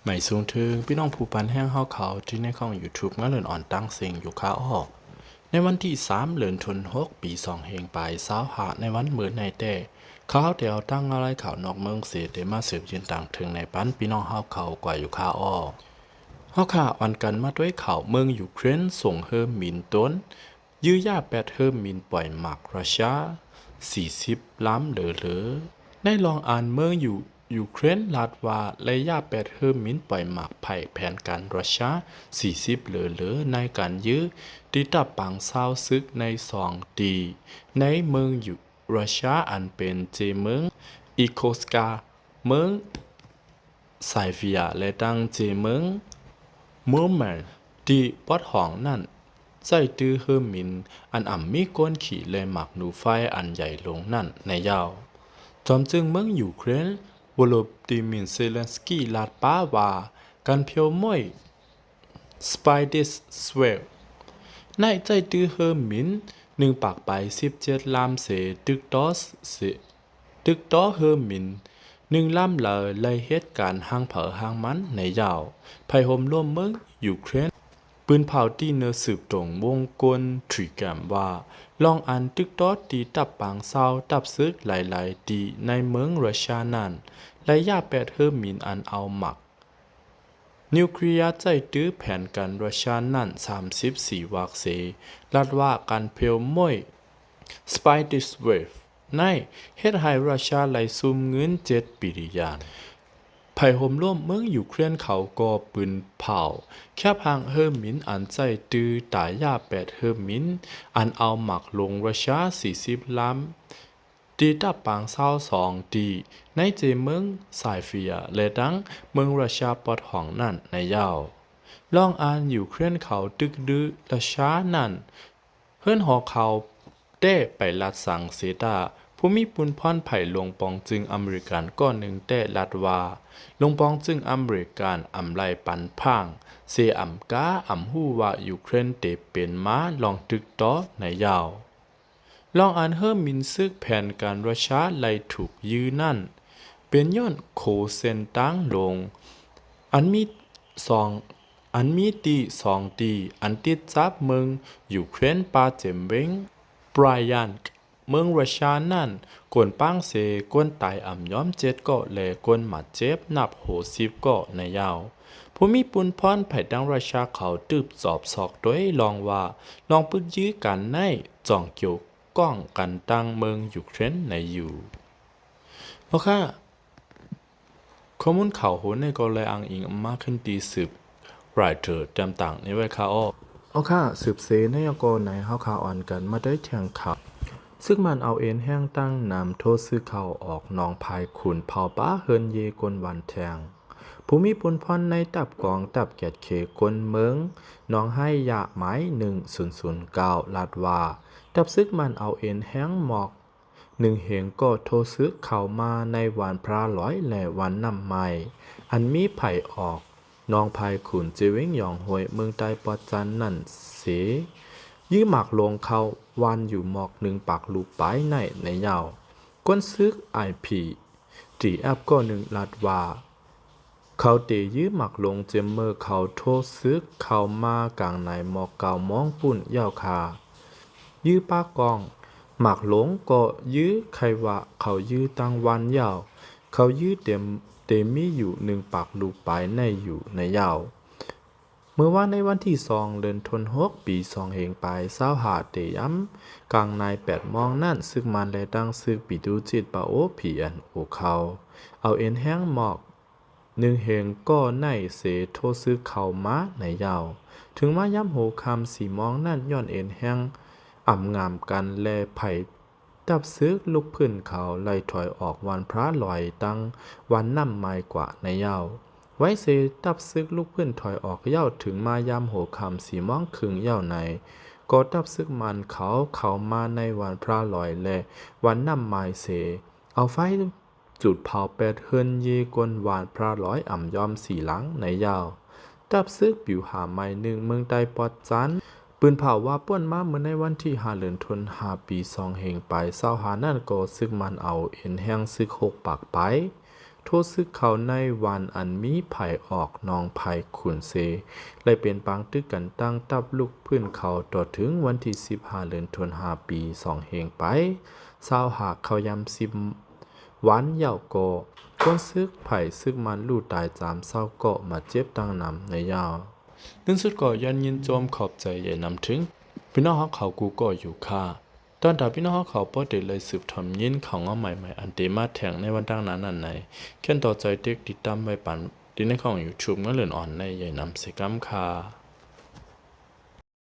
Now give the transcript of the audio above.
ໄໝສູງເຖິງພີ່ນ້ອງຜູ້ປັນແຮງເຮົາເຂົ້າທີ່ໃນຊ່ອງ YouTube ງາເລີນອອນຕັງເສັງຢູ່ຄາອໍ. ໃນວັນທີສາມ ເດືອນທັນວາ ປີສອງພັນຊາວຫ້າ ໃນວັນມື້ໃນແຕ່ ຂ້າພະເຈົ້າໄດ້ເອົາຕັ້ງງາລາຍຂ່າວນອກເມືອງເສ ໄດ້ມາສືບຢືນຕາງເທິງໃນປັນພີ່ນ້ອງເຮົາເຂົ້າກວ່າຢູ່ຄາອໍ. ເຮົາຂ້າອ່ອນກັນມາດ້ວຍຂ່າວເມືອງຢູເຄຣນສົ່ງເຮີມິນໂດຣນ ຢື້ຢາແປດເຮີມິນປ່ອຍໝາກຣັດເຊຍສີ່ສິບລຳເລີໆ. ໃນລອງອານເມືອງຢູ ຢູເຄຣນລັດວ່າໄລຍະແປດເຮີມິນປ່ອຍໝາກໄພແຜນການຣັດເຊຍສີ່ສິບເລີໆ ໃນການຢື້ຕິດຕາບປາງຊາວຊຶກໃນສອງທີ່ ໃນເມືອງຢູຣັດເຊຍອັນເປັນເຈເມືອງອີໂຄສກາ ເມືອງ ໄຊເຟຍ ແລະ ທັງເຈເມືອງ ມູແມນ ທີ່ປອດຫ້ອງນັ້ນ ໃຊ້ຕື້ເຮີມິນອັນອຳມີກົ້ນຂີ້ ແລະ ໝາກໜູໄຟອັນໃຫຍ່ລົງນັ້ນໃນເຍົາ. ຈອມຈຶ່ງເມືອງຢູເຄຣນ ໂວໂລດີມີນ ເຊເລັນສກີ ລັດປະວ່າ ການພຽວມ້ວຍ ສະໄປເດສເວລ ໃນໃຊ້ຕື້ເຮີມິນໜຶ່ງປາກປາຍສິບເຈັດລຳເສ ຕຶກຕໍ່ເສ ຕຶກຕໍ່ເຮີມິນໜຶ່ງລຳລາວ ແລະ ເຮັດການຮ່າງເຜີຮ່າງມັນໃນເຍົາ. ໄພໂຮມລົບເມືອງຢູເຄຣນ ປືນເຜົາທີ່ເນີນສືບຕົງວົງກົ້ນທຣີແກມວ່າ ລອງອານຕຶກຕໍ່ຕີຕັບປາງຊາວ ຕັບຊຶກຫຼາຍໆທີ່ໃນເມືອງຣັດເຊຍນັ້ນ ໄລຍະແປດເຮີມິນອັນເອົາໝາກ ນິວເຄລຍໃຊ້ຕື້ແຜນການຣັດເຊຍນັ້ນສາມສິບສີ່ວັກເສ ລັດວ່າການພຽວມ້ວຍ ສະໄປເດສເວລ ໃນເຮັດໃຫ້ຣັດເຊຍໄຫຼຊຸມເງິນເຈັດບິລຍອນ. ໄພໂຮມລົບເມືອງຢູເຄຣນເຂົາກໍປືນເຜົາແຄບຮ່າງເຮີມິນອັນໃຊ້ຕື້ຕາຍາແປດເຮີມິນອັນເອົາໝາກຫຼົງຣັດເຊຍສີ່ສິບລຳ ຕີຕັບປາງຊາວສອງທີ່ ໃນເຈເມືອງໄຊເຟຍ ແລະ ທັງເມືອງຣັດເຊຍປອດຫ້ອງນັ້ນໃນເຍົາ. ລອງອານຢູເຄຣນເຂົາຕຶກດື້ຣັດເຊຍນັ້ນ ເຮືອນຫໍເຂົາແຕ້ໄປລັດສັງເສຕາ ຜູ້ມີປຸນພອນໄພຫຼວງປອງຈຶ່ງອາເມລິກັນກ້ອນໜຶ່ງແຕ້ລັດວ່າ ຫຼວງປອງຈຶ່ງອາເມລິກັນອຳໄລ່ປັນພາງ ເສອຳກາອຳຮູ້ວ່າຢູເຄຣນເຕເປັນມາລອງຕຶກຕໍ່ໃນເຍົາ. ລອງອານເຮີມິນຊຶກແຜນການຣັດເຊຍໄລ່ຖືກຢື້ນັ້ນ ເປັນຍ້ອນໂຄເສັ້ນທາງຫຼວງ ອັນມີສອງ ອັນມີຕີສອງຕີ ອັນຕິດກັບເມືອງຢູເຄຣນປະຈຳເວັງ ບຣາຢານ ເມືອງຣັດເຊຍນັ້ນ ໂກນປາງເສ ຄົນຕາຍອຳຍອມເຈັດເກາະ ແລະ ຄົນບາດເຈັບນັບຫົກສິບເກາະໃນເຍົາ. ຜູ້ມີປຸນພອນພາຍທາງຣັດເຊຍເຂົາສືບສອບຊອກໂດຍລອງວ່າ ລອງປຶກຢືກັນໃນ ຈອງກ່ຽວຂ້ອງກັນຕັ້ງເມືອງຢູເຄຣນໃນຢູ່. ໂອເຄ ຂໍ້ມູນຂ່າວໂຫນໃນກໍໄດ້ອ້າງອີງມາຂຶ້ນທີ່ສືບ Reuters ຕາມຕ່າງນີ້ໄວ້ຄ່າອໍ. ໂອເຄ ສືບເສໃນກໍໃນເຮົາຄ່າອ່ອນກັນມາໄດ້ແທງຂ່າວ. ຊຶກມັນເອົາເອັນແຮງຕັ້ງນຳໂທດຊຶກເຂົ້າອອກໜອງພາຍຂຸນເຜົາປະເຮືອນເຢກົນວັນແທງ. ຜູ້ມີປຸນພອນໃນຕັບກອງ ຕັບກຽດເຂດຄົນເມືອງໜອງໄຮຢາໝາຍໜຶ່ງສູນສູນເກົ້າ ລັດວ່າ ຕັບຊຶກມັນເອົາເອັນແຮງໝອກ ໜຶ່ງເຮງກໍໂທດຊຶກເຂົ້າມາໃນວັນພະລາດ ແລະ ວັນນ້ຳໃໝ່ ອັນມີໄພອອກໜອງພາຍຂຸນ ເຈເວັງຢອງໂຮຍ ເມືອງໃຕ້ປອດຈັນນັ້ນເສ ຢື້ໝາກຫຼົງເຂົ້າວັນຢູ່ໝອກໜຶ່ງປາກລູກປາຍໃນ ໃນເຍົາ. ກົນຊຶກ ໄອພີ ດີເອັຟ ກໍໜຶ່ງລັດວ່າ ເຂົາເຕຢື້ໝາກຫຼົງເຈມເມີເຂົາໂທດຊຶກເຂົ້າມາກາງໃນໝອກເກົ້າໂມງປຸ້ນເຍົາຄ່າ. ຢື້ປາກອງ ໝາກຫຼົງກໍຢື້ ໃຄວ່າເຂົາຢື້ຕັ້ງວັນເຍົາ. ເຂົາຢື້ເຕັມ ເຕມີຢູ່ໜຶ່ງປາກລູກປາຍໃນຢູ່ໃນເຍົາ. ເມື່ອວານໃນວັນທີສອງ ເດືອນທັນວາ ປີສອງພັນຊາວຫ້າ ເຕຍາມກາງໃນແປດໂມງນັ້ນ ຊຶກມັນ ແລະ ທັງຊຶກປີຕູຈິດປາໂອ ພີເອັນໂອ ເຂົາເອົາເອັນແຮງໝອກ ໜຶ່ງເຮງກໍໃນເສໂທດຊຶກເຂົ້າມາໃນເຍົາ. ເຖິງມາຍາມຫົວຄ່ຳສີ່ໂມງນັ້ນ ຍ້ອນເອັນແຮງອຳງາມກັນ ແລະ ໄພ ຕັບຊຶກລູກພື້ນເຂົາໄລ່ຖອຍອອກວັນພະລາດ ຕັ້ງວັນນ້ຳໃໝ່ກວ່າໃນເຍົາ. ໄວເສ ຕັບຊຶກລູກພື້ນຖອຍອອກເຍົາ ເຖິງມາຍາມຫົວຄ່ຳສີ່ໂມງເຄິ່ງເຍົາໃນ ກໍຕັບຊຶກມັນເຂົາເຂົ້າມາໃນວັນພະລາດ ແລະ ວັນນ້ຳໃໝ່ເສ ເອົາໄຟຈູດເຜົາແປດເຮືອນເຢກົນວັນພະລາດອຳຍອມສີ່ຫຼັງໃນເຍົາ. ຕັບຊຶກປິວຫາໄມ້ໜຶ່ງເມືອງໃຕ້ປອດຈັນ ປືນເຜົາວ່າ ປ່ວນມາເມື່ອໃນວັນທີຫ້າ ເດືອນທັນວາ ປີສອງພັນຊາວຫ້ານັ້ນ ກໍຊຶກມັນເອົາເອັນແຮງຊຶກຫົກປາກປາຍ ໂທດສຶກເຂົ້າໃນວັນອັນມີໃຜອອກໜອງໄຜ່ຂຸນເຊ ແລະ ເປັນປາງຕຶກກັນຕັ້ງຕັບລຸກພື້ນເຂົ້າ ຕໍ່ເຖິງວັນທີສິບຫ້າ ເດືອນຕຸລາ ປີສອງເຮງໄປຊາວຫ້າ ເຂົ້າຍາມສິບວັນຍາວກໍ ຄົນສຶກໄພຊຶກມັນລູຕາຍສາມຊາວເກາະ ບາດເຈັບຕັ້ງນຳໃນຍາວ. ໜຶ່ງສຸດກໍຢ້ານຍິນຊົມຂອບໃຈໃຫຍ່ນຳເຖິງພີ່ນ້ອງເຮົາເຂົາກູ່ເກາະຢູ່ຄ່າ. ຕ້ອນຖ້າພີ່ນ້ອງເຮົາເຂົາພໍໄດ້ໄລ່ສືບທອມຍິນຂ່າວເງົາໃໝ່ໆ ອັນເຕມາແທ່ງໃນວັນຕາງໜ້ານັ້ນໃນ ແຄ້ນຕໍ່ໃຈເຕັກຕິດຕາມໄວ້ປານຕິດໃນຂອງ YouTube ເງິນເລື່ອນອອນໃນໃຫຍ່ນຳເສກຳຄ່າ.